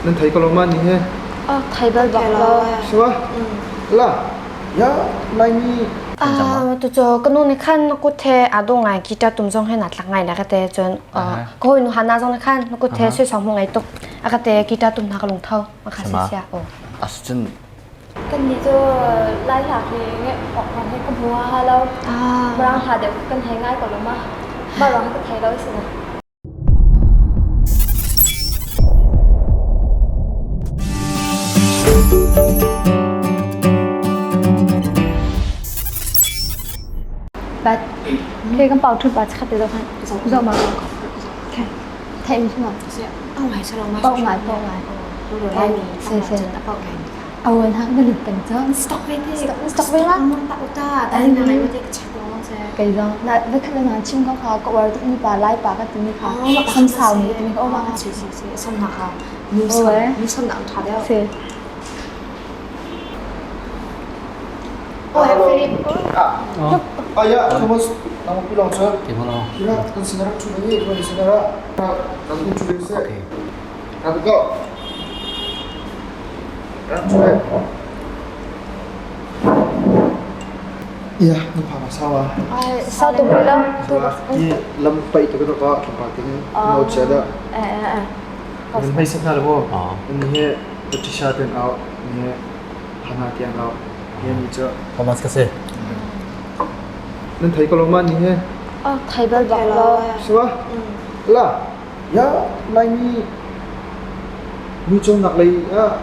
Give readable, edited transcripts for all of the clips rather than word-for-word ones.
Nan thei ko lo ma ni he? Ah, thei bal bak lo. Sua? La. Ya, Laimi. Ah, tu cu ka nu nih khan na kut he aa dawh ngai guitar tum zong he naa tlak ngai na ka te cun ka hawinu Hana zong nih khan na kut he sui song hmu ngai tuk a ka te guitar tum hna ka lung tho ma kha si sia o. Ascun Kannih cu Lai hla hi ngeih awk hmanh hi ka hmu ha lo. Mirang hla deuh kan hei ngai ko lo ma. Mah ruang ka thei lo si na. But khi kan pau thut ba khat te zo khan zo ma okay thei mi ma Pau ngai sa lo ma. Pau ngai pau ngai. Se se. Pau ngai. Awan hang na lut peng cho. Stop ve te. Stop ve la. Ta uta. Ta na ngai ma te ka chak lo se. Kei zong na va khat na chim ko kha ka war tuk mi pa lai pa ka ti mi kha sam sau mi ti mi kha ma Si si si sam na kha nu sam nu sam na tha deuh. Si. Oh, Philip. Ah, ya, Thomas, nang pulang sa. Gimana? Kira kan sinara chu ni, kan sinara. Kan chu ni se. Kan go. Kan chu. Iya, nu pha ma sawa. Ai, sao tu lo? Tu i lam pai tu ka ka thlapa tin no cha da. Eh eh eh. Nan hmai sak hna lo maw? Ni he Patricia ten au, ni he Hana tiang au. Ni ni cu. Thomas ka si. Nan thei ko lo ma ni he? Ah, thei bal bak lo. Sua? La. Ya, Laimi muicawnnak lei ah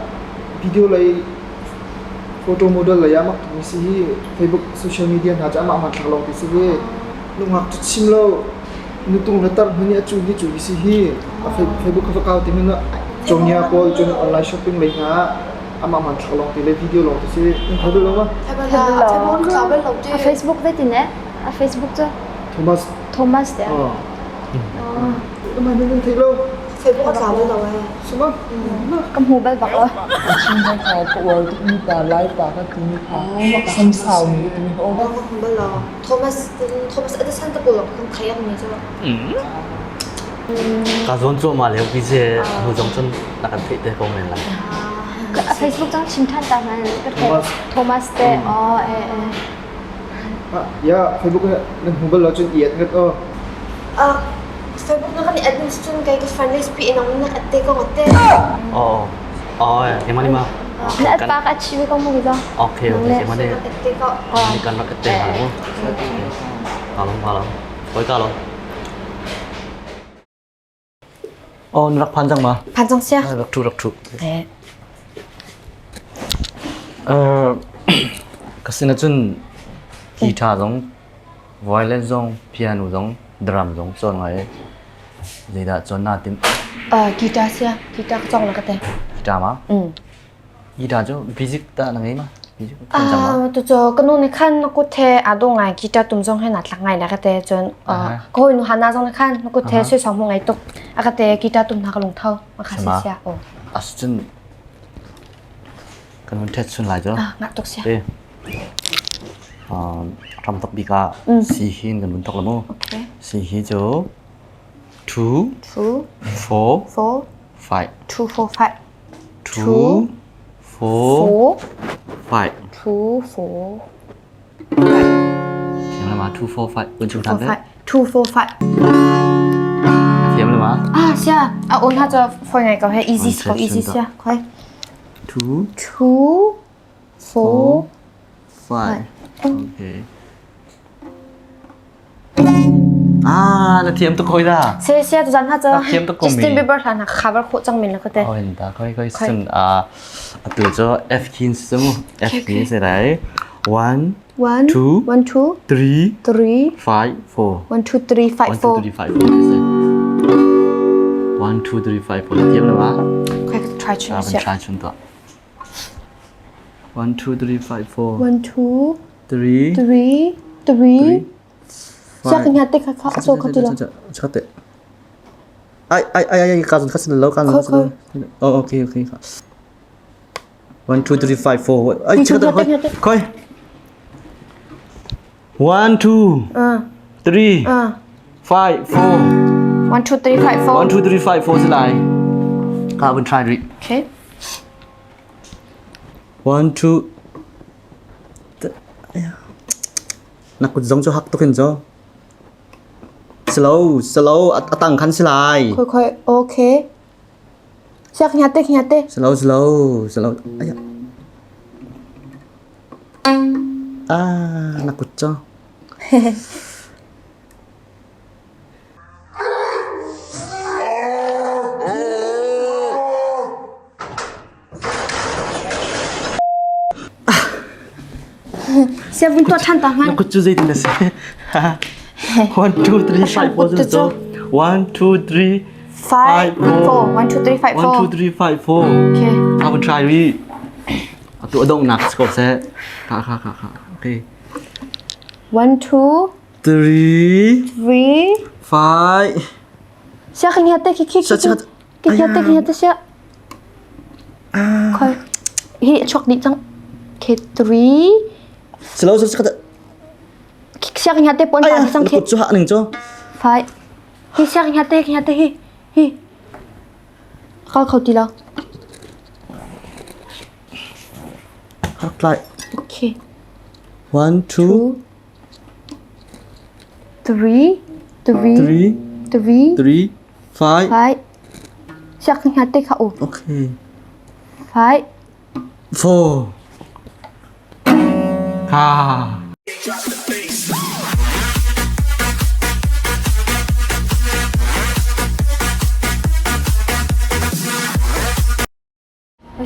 video lei photo model lei ah mak tukmi si hi Facebook social media hna cu amah hmanthlak lawng ti si hi nungak cu chim lo nutung le tar hmanh nih a cu hi cu hi si hi a Facebook ka va kau ti hmanh ah cawnia pawl cun online shopping lei hna ah amah hmanthlak lawng ti le video lawng ti si nan thei bal lo ma? A Facebook ve ti ne? A Facebook cu? Thomas Thomas te. Oh. Amah nan thei lo. Facebook a tla bal lo eh. Suma? Ka hmu bal bak lo. Chim zong kha ka uar tukmi pa Lai pa ka timi kha sam sau mi ka timi kha Oh, ka hmu bal lo. Thomas Thomas Edison te pawl kan thei ang mi cu. Ka zawn cu ma leo pi se hu zong cun na kan theih te ko men lai. A Facebook cang chim than ta man ka thei Thomas te oh eh eh. Ya Facebook nan hmu bal lo cun i at ngat o. Ah Facebook na kan i admin cun kai ka friend list pi inong nak at te ko ngat te. Oh oh emani ma. Na at pa ka chi ko mu zo. Okay okay emani. At te ko. Ni kan rak at te ha mu. Kalong kalong. Koi kalong. Oh, na rak phan cang ma? Phan cang sia. Rak thu rak thu. Eh. Ka sin ahcun guitar zong, violin zong, piano zong, drum zong cawn ngai. Zeidah cawn naa timh? Guitar sia, guitar ka cawng la ka te. Guitar ma? Mm. Guitar cu music tah na ngei ma? Music thiam cang ma? Ah, tucu ka nu nih khan na kut he aa dawh ngai guitar tum zong he naa tlak ngai na ka te cun ka hawinu Hana zong nih khan na kut he sui song hmu ngai tuk a ka te guitar tum hna ka lung tho ma kha si sia o. As cun kan hun thet sun lai cu. Ah, ngah tuk sia. Te. Ram tok bik ah si hin kan vun tok la mu. Okay. Si hi cu 2 2 4 4 5 2 4 5 2 4 5 2 4 Thiam le ma 2 4 5 kun chung than te 2 4 5 Thiam le ma Ah sia a on ha cho foi ngai ko he easy ko easy sia khoi 2 2 4 5 Okay Ah, na thiam tuk hoi da. Se sia tu zan ha cho Thiam tuk ko mi. Justin Bieber hlan ha cover khawh cang min la ko te. Oh, da koi koi sun a atu cho F kin simu F kin se dai 1 1 2 1 2 3 3 5 4 1 2 3 5 1 2 3 5 4 se 1 2 3 5 4 thiam la ma Khoi try chun sia. Try chun to. 1 2 3 5 4 1 2 3 3 3 Sia kan te kha kha so kha tu la. Cha te. Ai ai ai ai ka zun kha sin lo ka zun. Oh okay okay. 1 2 3 5 4. Ai cha te khoi. 1 2 3 5 4 1 2 3 5 4 1 2 3 5 4 si lai. Ka vun try rih. Okay. 1 2 Na kut zong cu hak tuk hin zo. Slow, slow, a tang khan si lai. Khoi khoi, okay. Siak nya te nya te. Slow, slow, slow. Aya. Ah, na kut cho. Siap vun tuah ṭhan ta hmanh. Na kut cu zeitin na si? 1 2 3 5 4 zo. 1 2 3 5 4 1 2 3 5 4 1 2 3 5 4. Okay. I will try ri. Atu adong nak ko seh. Kha kha kha kha. Okay. 1 2 3 3 5 Siya kang hate ki ki ki ki hate ki hate siya. Khoi. Hi chok di chang. K 3 Slow slow kata. Siya kang hate pon pa chang K. Chu ha ning cho. 5. Hi siya kang hate ki hate hi. Hi. Khao khao ti lo. Hak lai. Okay. 1 2 3 3 3 3 3 5 5 Siya kang hate kha u. Okay. 5 4 Ha.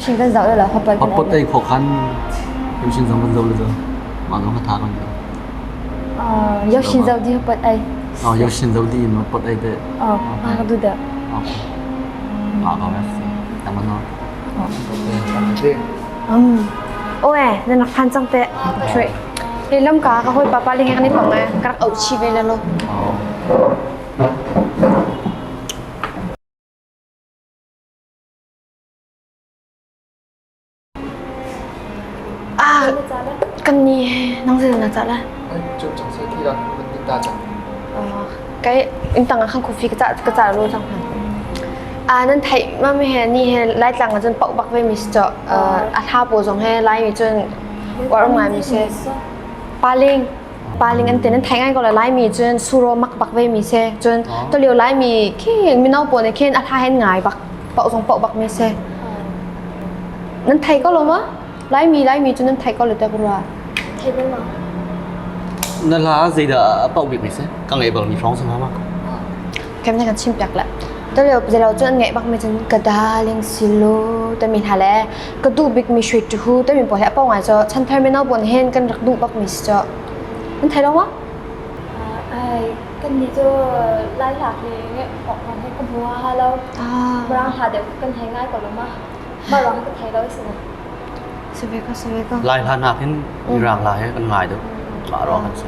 Shin kan zoh la hotpot. Hotpot ei kho khan yu shin zong kan zoh le zo. Mah zong kha tha kan zo. Yo shin zoh di hotpot ei. Oh, yo shin zoh di in hotpot ei te. Oh, ma ka du da. Okay. Ma ka merci. Tama no. Oe, na nak phan cang te. Tre. Hi lam ka ka hoi papa ling kan i pang e. Ka rak au chi ve la lo. Oh. Ah, kan ni nang se na cha la. Ai cuk cang sai khi la kan tin ta cang. Kai in tang khan coffee ka cha ka cha lo cang han. A nan thai ma mi he ni he lai tlang cun pau bak ve mi si cho. A tha po zong he lai mi cun war ngai mi se. Paling paling an te nan thai ngai ko la lai mi cun suro mak bak ve mi se. Cun to lio lai mi khi mino po ne khin a tha hen ngai bak pau zong pau bak mi se. Nan thai ko lo ma? Lai mi lai mi cun nan thai ko lo te ko rua. Thei bal ma? Na la zeidah a pauh bik mi si? Ka ngei bal mi hrawng si hnga ma? Kem na kan chim piak le. To lio zelo cun an ngeih bak mi cun ka darling silo te mi hna le ka duh bik mi shui tu hu te mi pawl he a pau ngai cho chanthar mino pawl hin kan rak duh bak mi si cho. Nan thei lo ma? Ai kan nih cu lai hlak hi ngeih awk hmanh hi ka hmu ha lo. Mirang hla deuh kan hei ngai ko lo ma. Mah ruang ka thei lo si na. Si ve ko si ve ko. Lai hla nak hin Mirang hla he kan ngai deuh. Mah ruang kan si.